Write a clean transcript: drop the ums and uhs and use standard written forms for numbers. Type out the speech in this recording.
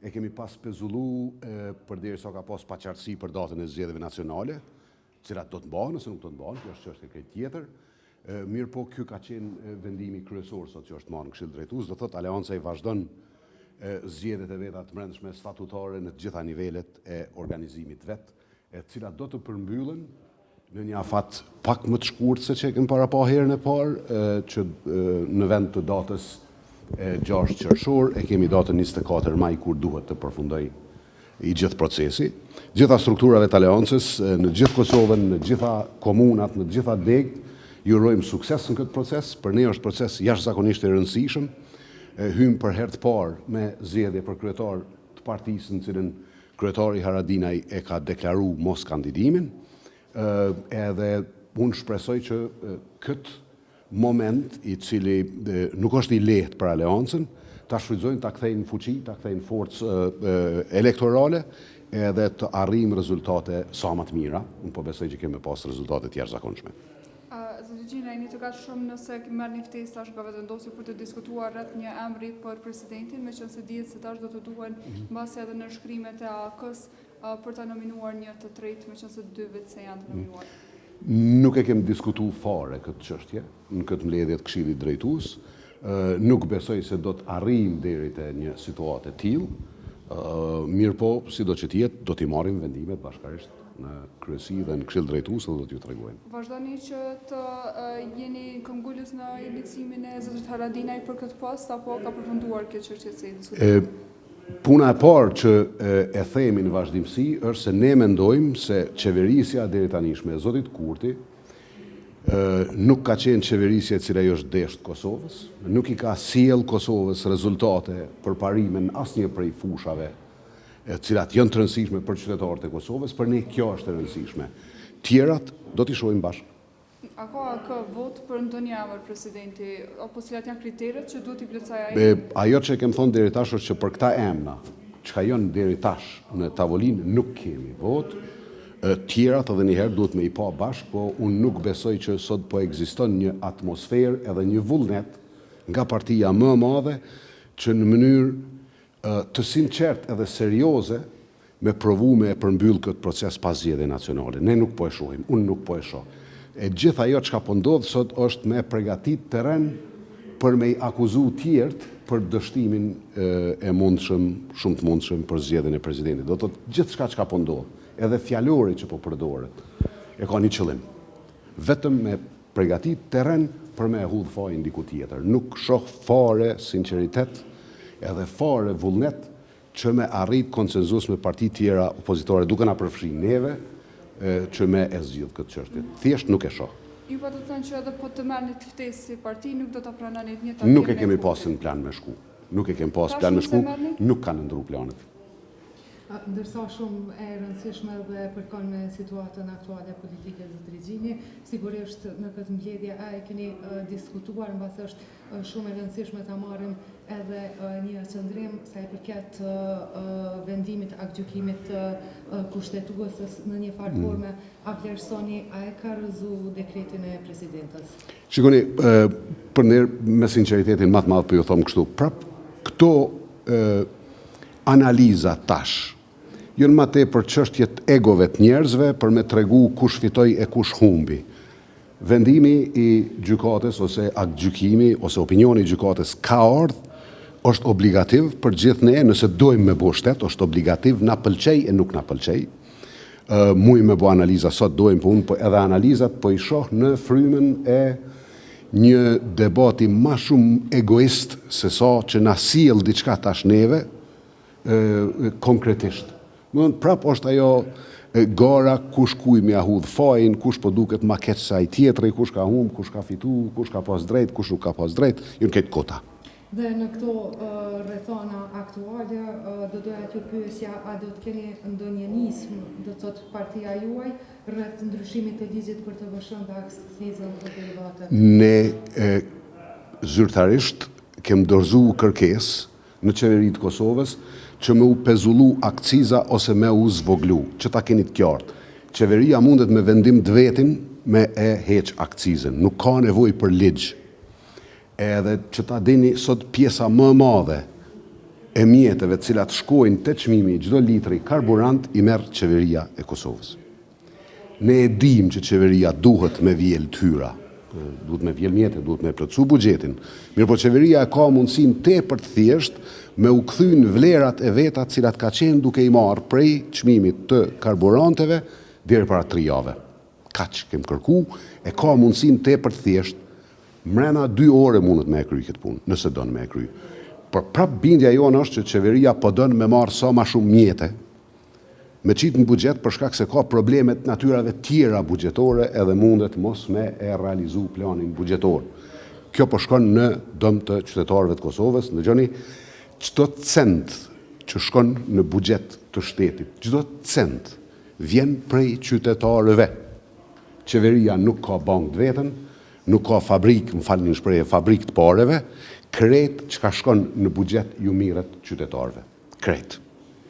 E kemi pas pezullu përderisa ka pas paqartësi për datën e zgjedhjeve nacionale, cilat do të mbahen ose nuk do të mbahen, kjo është çështje krejt tjetër. Mirëpo, ky ka qenë vendimi kryesor sot që është marrë në Këshill Drejtues, do thotë Aleanca i vazhdon zgjedhjet e veta të mbrendshme statutare në të gjitha nivelet e organizimit vet, e cilat do të përmbyllen në një afat pak më të shkurt se që e kemi parapa herën e parë, që në vend të datës 6 qershor, e kemi datën 24 maj kur duhet të përfundoj i gjithë procesi. Gjitha strukturave të Aleancës, në gjithë Kosovën, në gjitha komunat, në gjitha degët, ju urojmë sukses në këtë proces. Për ne është proces jashtëzakonisht i rëndësishëm. Hymë për herë të parë me zgjedhje për kryetar të partisë në cilën kryetari Haradinaj e ka deklaru mos kandidimin. Edhe unë shpresoj që këtë moment i cili nuk është i lehtë për Aleancën, ta shfrytëzojnë, ta kthejnë në fuqi, ta kthejnë në forcë elektorale edhe të arrijmë rezultate sa më të mira. Unë po besoj që kemi pas rezultate të jashtëzakonshme. Zoti Gjini, a jeni të gatshëm nëse merrni ftesë tash nga Vetëvendosje për të diskutuar rreth një emri për presidentin, meqenëse dihet se tash do të duhen mbase edhe nënshkrimet e AAK-së për ta nominuar një të tretë, meqenëse dy vetë se janë të nominuar? Nuk e kem diskutu fare këtë çështje në këtë mbledhje të Këshillit Drejtues. Nuk besoj se do të arrijmë deri te një situatë e tillë. Mirëpo, sido që të jetë, do t'i marrim vendimet bashkarisht në kryesi dhe në Këshill Drejtues dhe do t'ju tregojmë. Vazhdoni që të jeni këmbëngulës në inicimin e zotit Haradinaj për këtë post apo ka përfunduar kjo çështje si diskutim? Puna e parë që e themi në vazhdimësi është se ne mendojmë se qeverisja e deritanishme e zotit Kurti nuk ka qenë qeverisje e cila i është deshtë Kosovës, nuk i ka sjellë Kosovës rezultate përparime në asnjë prej fushave e cilat janë të rëndësishme për qytetarët e Kosovës, për ne kjo është e rëndësishme. Tjerat do t'i shohim bashkë. A ka AAK votë për ndonjë emër presidenti, apo cilat janë kriteret që duhet t'i plotësojë ai? Ajo që e kem thonë deri tash është që për këta emna, çka janë deri tash në tavolinë nuk kemi votë, tjerat edhe një herë duhet me i pa bashkë, po unë nuk besoj që sot po ekziston një atmosferë edhe një vullnet nga partia më e madhe që në mënyrë të sinqertë edhe serioze me provu me e përmbyll këtë proces pa zgjedhje nacionale. Ne nuk po e shohim, unë nuk po e shoh. E gjithë ajo çka po ndodh sot është me pregatit terren për me i akuzu tjerët për dështimin e mundshëm, shumë të mundshëm për zgjedhjen e presidentit. Do të thotë gjithçka çka po ndodh, edhe fjalori që po përdoret, e ka një qëllim. Vetëm me pregatit terren për me e hudh fajin diku tjetër. Nuk shoh fare sinqeritet edhe fare vullnet që me arrit konsenzus me parti tjera opozitare duke na përfshi neve që me e zgjidh këtë çështje. Thjesht nuk e shoh. Ju patët thënë që edhe po të merrnit ftesë si parti nuk do ta pranonit një takim Nuk e kemi pas në plan me shku. Nuk e kemi pas plan me shku, nuk kanë ndru planet. Ndërsa shumë e rëndësishme dhe përkon me situatën aktuale politike zotëri Gjini, sigurisht në këtë mbledhje a e keni diskutuar mbase është Shumë e rëndësishme ta marrim edhe një qëndrim sa i përket vendimit aktgjykimit të kushtetueses në një farë mm. forme, a vlerësoni a e ka rrëzu dekretin e presidentes? Shikoni, për nder me sinqeritetin më të madh po ju them kështu, prap këto analiza tash janë ma tepër çështje të egove të njerëzve për me tregu kush fitoi e kush humbi. Vendimi i gjykatës ose aktgjykimi ose opinioni i gjykatës ka ardhë, është obligativ për gjithë ne, nëse dojmë me bo shtet, është obligativ, na pëlqej e nuk na pëlqej. Mujmë me bo analiza sot dojmë, po unë po edhe analizat po i shoh në frymën e një debati ma shumë egoist se sa që na sjell diçka tash neve, konkretisht. Domethënë, prap është ajo gara kush kuj me ia hudh fajin, kush po duket ma keq se ai tjetri, kush ka humb, kush ka fitu, kush ka pas drejt, kush nuk ka pas drejt, janë krejt kota. Dhe në këto rrethana aktuale, do doja t'ju pyesja, a do të keni ndonjë nismë, do të thotë partia juaj, rreth ndryshimit të ligjit për TVSH-në dhe akcizën për derivatet? Ne zyrtarisht kem dorëzu kërkesë në Qeveri të Kosovës që me u pezullu akciza ose me u zvoglu, që ta keni të qartë. Qeveria mundet me vendim të vetin me e heq akcizën, nuk ka nevojë për ligj. Edhe që ta dini sot pjesa më e madhe e mjeteve të cilat shkojnë te çmimi i çdo litri karburant i merr Qeveria e Kosovës. Ne e dimë që qeveria duhet me vjel të hyra, duhet me vjel mjete, duhet me plotësu buxhetin. Mirëpo qeveria e ka mundësinë tepër të thjeshtë me u kthy në vlerat e veta të cilat ka qenë duke i marrë prej çmimit të karburanteve deri para tri jave. Kaq kem kërku, e ka mundësinë tepër të thjeshtë, mrena dy ore mundet me e kry këtë punë, nëse don me e kry. Por prap bindja jonë është që qeveria po don me marrë sa ma shumë mjete, me qitë në buxhet për shkak se ka probleme të natyrave tjera buxhetore edhe mundet mos me e realizu planin buxhetor. Kjo po shkon në dëm të qytetarëve të Kosovës, ndëgjoni, çdo cent që shkon në buxhet të shtetit, çdo cent vjen prej qytetarëve. Qeveria nuk ka bankë të vetën, nuk ka fabrikë, më falni në shprehje, fabrikë të pareve, krejt çka shkon në buxhet ju mirret qytetarëve. Krejt.